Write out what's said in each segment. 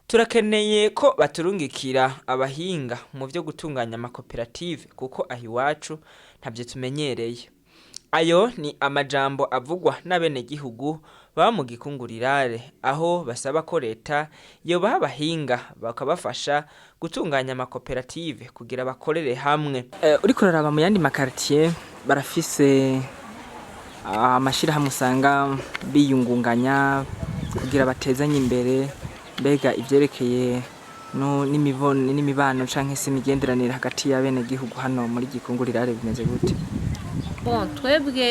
Turakeneye ko baturungikira abahinga mu vyo gutunganya amakoperative kuko aha iwacu ntavyo tumenyereye. Ayo ni amajambo avugwa n'abenegihugu baba mu Gikungurirare, aho basaba ko leta yobaha abahinga bakabafasha gutunganya amakoperative kugira bakorere hamwe. Uriko uraraba mu yandi makaritiye barafise amashirahamwe usanga biyungunganya kugira batezanye imbere. Mbega ivyerekeye n'imibano canke se imigenderanire hagati y'abenegihugu hano muri Gikungurirare bimeze gute? Bon, twebwe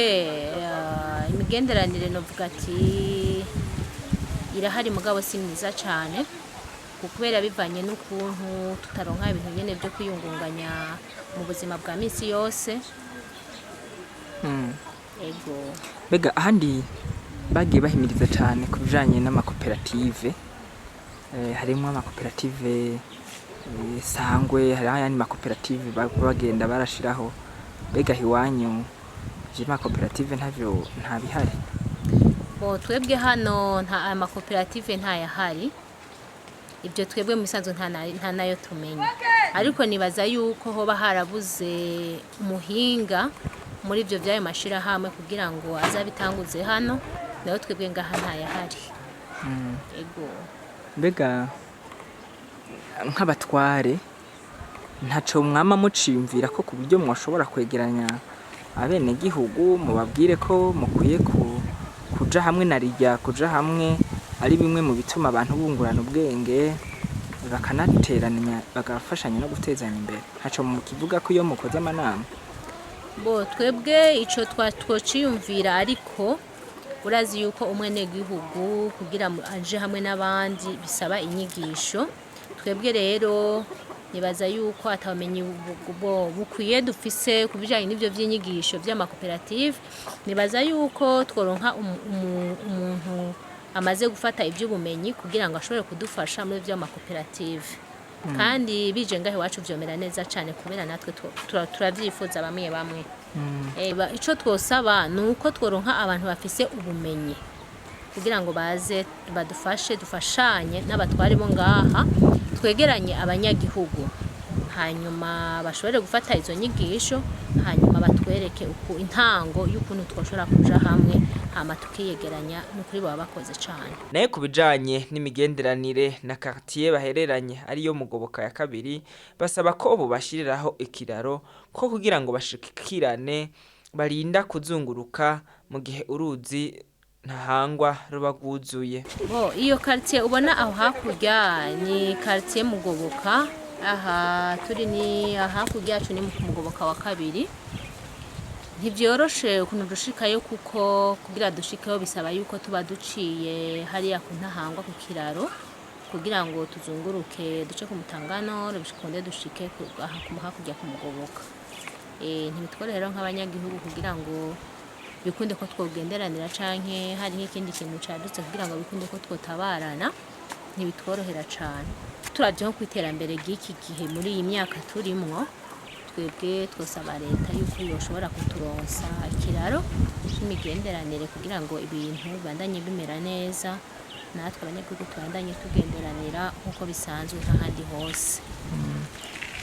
imigenderanire novuga ati irahari, mugabo si myiza cyane, kubera bivanye n'ukuntu tutaronka ibintu nyene byo kwiyungunganya mu buzima bwa misi yose. Ego. Mbega ahandi bagiye bahimiriza cane ku bijanye n'amakoperative, harimwo amakoperative Sangwe, hariho ayandi makoperative bagenda barashiraho. Mbega aho iwanyu ivyo makoperative ntavyo, ntabihari? Bon, twebwe hano nta amakoperative ntayahari. Ibyo twebwe mu bisanzwe nta nayo tumenya, ariko nibaza yuko hoba harabuze umuhinga muri ibyo by'ayo mashirahamwe kugira ngo azabitanguze hano. Nayo twebwe ngaha ntayahari. Ego. Mbega nk'abatware ntaco mwama muciyumvira ko ku buryo mwashobora kwegeranya abenegihugu mubabwire ko mukwiye kuja hamwe, na rirya kuja hamwe ari bimwe mu bituma abantu bungurana ubwenge, bakanateranya, bagafashanya no gutezanya imbere? Ntaco mukivuga ko iyo mukoze amanama? Bo, twebwe ico twociyumvira, ariko urazi yuko umwenegihugu kugira aje hamwe n'abandi bisaba inyigisho. Twebwe rero nibaza yuko atamenyi bukwiye dufise ku bijanye n'ivyo vy'inyigisho vy'amakoperative. Nibaza yuko tworonka umuntu amaze gufata ivy'ubumenyi kugira ngo ashobore kudufasha muri vy'amakoperative, kandi bije ngaho iwacu vyomera neza cane, kubera natwe turavyifuza bamwe bamwe. Ico twosaba ni uko tworonka abantu bafise ubumenyi kugira ngo baze badufashe, dufashanye n'abatware bo ngaha, twegeranye abanyagihugu, hanyuma bashobore gufata izo nyigisho, hanyuma batwereke uku intango y'ukuntu twoshobora kuja hamwe, hama tukiyegeranya. N'ukuri baba bakoze cane. Nayo ku bijanye n'imigenderanire na quartier bahereranye, ariyo Mugoboka ya kabiri, basaba ko bobashiriraho ikiraro ko kugira ngo bashikirane barinda kuzunguruka mu gihe uruzi Ntahangwa ruba rwuzuye. Bo, iyo quartier ubona aho hakurya ni quartier Mugoboka. Aha turi ni hakurya yacu, ni mu Mugoboka wa kabiri. Ntivyoroshe ukuntu dushikayo, kuko kugira dushikeyo bisaba yuko tuba duciye hariya ku Ntahangwa ku kiraro, kugira ngo tuzunguruke duce ku Mutangano, bikunde dushike aha hakurya ku Mugoboka. Ntibitworohera nk'abanyagihugu kugira ngo bikunde ko twogenderanira, canke hari nk'ikindi kintu cadutse kugira ngo bikunde ko twotabarana, ntibitworohera cane. Turavye nko kw'iterambere ry'iki gihe, muri iyi myaka turimwo, twebwe twosaba leta yuko yoshobora kuturonsa ikiraro c'imigenderanire kugira ngo ibintu bibandanye bimera neza, natwe abanyagihugu tubandanye tugenderanira nk'uko bisanzwe nk'ahandi hose.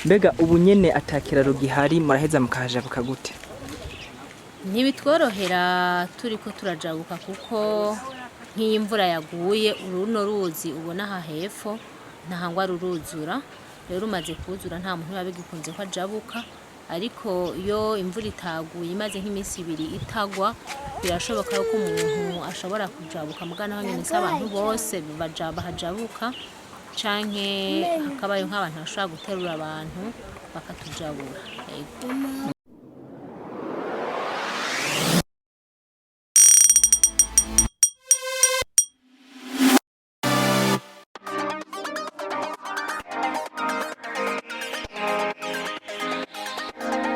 Mbega ubu nyene ata kiraro gihari, muraheza mukahajabuka gute? Ntibitworohera turiko turajabuka, kuko nk'iyo imvura yaguye, uruno ruzi ubona aha hepfo Ntahangwa ruruzura. Rero rumaze kuzura nta muntu biba bigikunze ko ajabuka, ariko iyo imvura itaguye, imaze nk'iminsi 2 itagwa, birashoboka yuko umuntu ashobora kujabuka. Muga naho nyene si abantu bose bahajabuka, canke hakabayo nk'abantu bashobora guterura abantu bakatujabura. Ego.